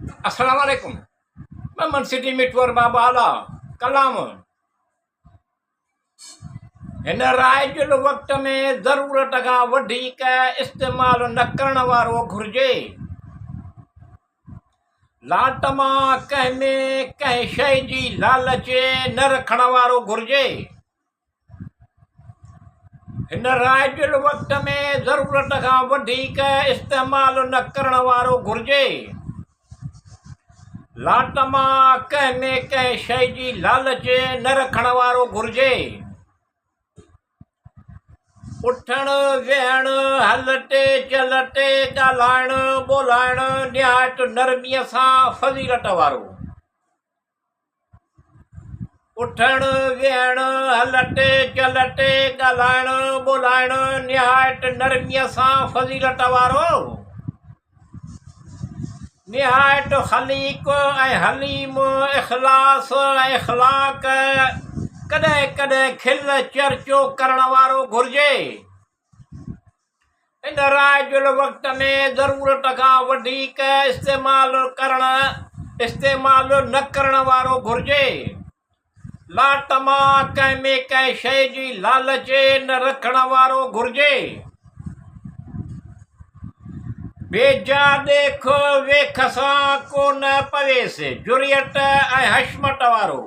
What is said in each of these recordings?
السلام عليڪم ممن سٽي مٺو ارباب اعليٰ ڪلام هن رائج الوقت ۾ ضرورت کان وڌيڪ استعمال نه ڪرڻ وارو گهرجي. لاٽ مان ڪنهن ۾ ڪنهن شيء جي لالچ نه رکڻ وارو گهرجي. هن رائج الوقت ۾ ضرورت کان وڌيڪ استعمال نه ڪرڻ وارو گهرجي. لاٽ مان ڪنهن ۾ ڪنهن شيء جي لالچ نه رکڻ وارو گهرجي. اٿڻ، ويهڻ، هلٽي چلٽي، ڳالهائڻ ٻولهائڻ نهايت نرميء سان فضيلت وارو. اٿڻ، ويهڻ، هلٽي چلٽي، ڳالهائڻ ٻولهائڻ نهايت نرميء سان فضيلت وارو، نهايت خليق ۽ حليم، اخلاص ۽ اخلاق، ڪڏهن ڪڏهن کل چرچو ڪرڻ وارو گهرجي. ان رائج الوقت ۾ ضرورت کان وڌيڪ استعمال ڪرڻ استعمال نه ڪرڻ وارو گهرجي. لاٽ مان ڪنهن ۾ ڪنهن شيء جي لالچ نه رکڻ وارو گهرجي. بيجا ڏيک ويک سان ڪو نه پويس، جرئت ۽ حشمت وارو.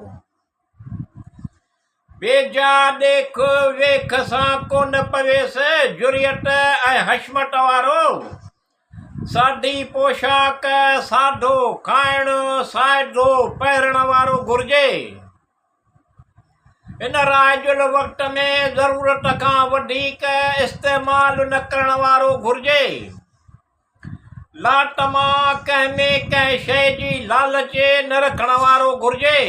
بيجا ڏيک ويک سان ڪونه پويس، جرئت ۽ حشمت وارو. سادي پوشاڪ، سادو کائڻ، سادو پهرڻ وارو گهرجي. هن رائج الوقت ۾ ضرورت کان وڌيڪ استعمال نه ڪرڻ وارو گهرجي. لاٽ مان ڪنهن ۾ ڪنهن شيء جي لالچ نه رکڻ وارو گهرجي.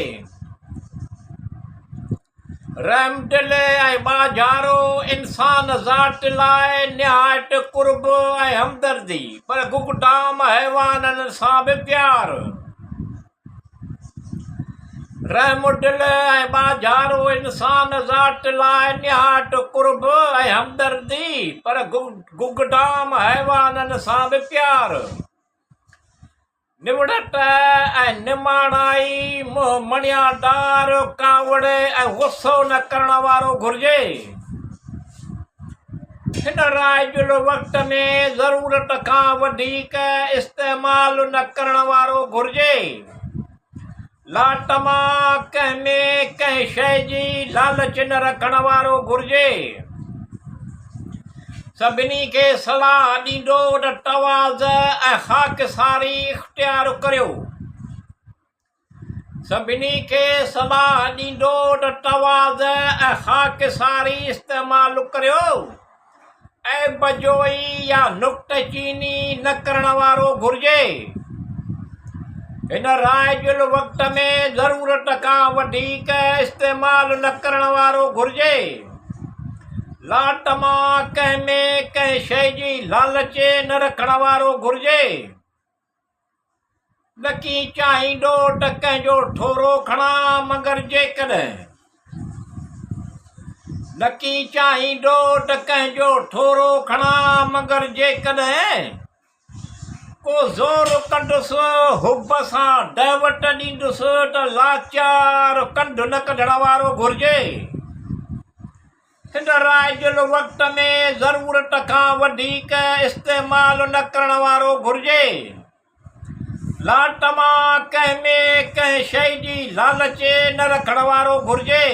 رحمدل ۽ ٻاجهارو انسان ذات لاء نهايت قرب ۽ همدردي، پر گگدام حيوانن سان به پيار. رحم دل ۽ ٻاجهارو انسان ذات لاء نهايت قرب ۽ همدردي، پر گگدام حيوانن سان به پيار. نوڙت ۽ نماڻائي، منهن مڻيادار، ڪاوڙ ۽ غصو نه ڪرڻ وارو گهرجي. هن رائج الوقت ۾ ضرورت کان وڌيڪ استعمال نه ڪرڻ وارو گهرجي. لاٽ مان ڪنهن ۾ ڪنهن شيء جي لالچ نه رکڻ وارو گهرجي. سڀني کي صلاح ڏيندو ته تواضع ۽ خاڪساري اختيار ڪريو. سڀني کي صلاح ڏيندو ته تواضع ۽ خاڪساري استعمال ڪريو. عيب جوئي يا نڪته چيني نه ڪرڻ وارو گهرجي. هن رائج الوقت ۾ ضرورت کان وڌيڪ استعمال نه ڪرڻ وارو گهرجي. لاٽ مان ڪنهن ۾ ڪنهن شيء جي لالچ نه رکڻ وارو گهرجي. نڪي چاهيندو ته ڪنهن جو ٿورو کڻان مگر جيڪڏهن. نڪي چاهيندو ته ڪنهن جو ٿورو کڻان مگر جيڪڏهن ڪو زور ڪندس حب سان دعوت ڏيندس ته لاچار ڪنڌ نه ڪڍڻ وارو گهرجي. هن رائج الوقت ۾ ضرورت کان وڌيڪ استعمال نه ڪرڻ وارو گهرجي. لاٽ مان ڪنهن ۾ ڪنهن شيء جي لالچ نه رکڻ وارو گهرجي.